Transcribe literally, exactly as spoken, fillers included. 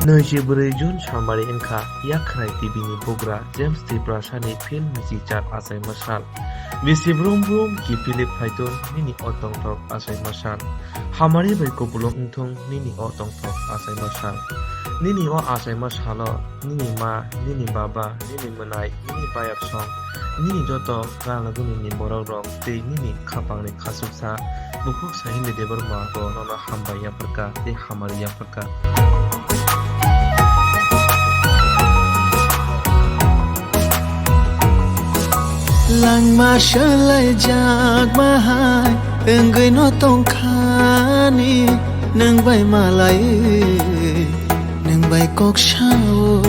Naichi bwrwi June salmari wngkha Yakhrai T V ni bugra James Tiprasani film Michichar achaima sal. Bisi brum brum kiphilwi phaitong nini o tongthok achaima sal. Hamari bai kupulung wngthong nini o tongthok achaima sal. Nini o achaima salo nini ma, nini baba, nini mwnai, nini bayapsong, nini joto ganaguni ni borok rok tei nini khapangni khachuksa Bukhuk Sahil Debbarma bo nono hambai yapharkha tei hamari yapharkha. Langma swlaijak bahai wngwi no tongkhani, nwng bai malai, nwng bai kok sao.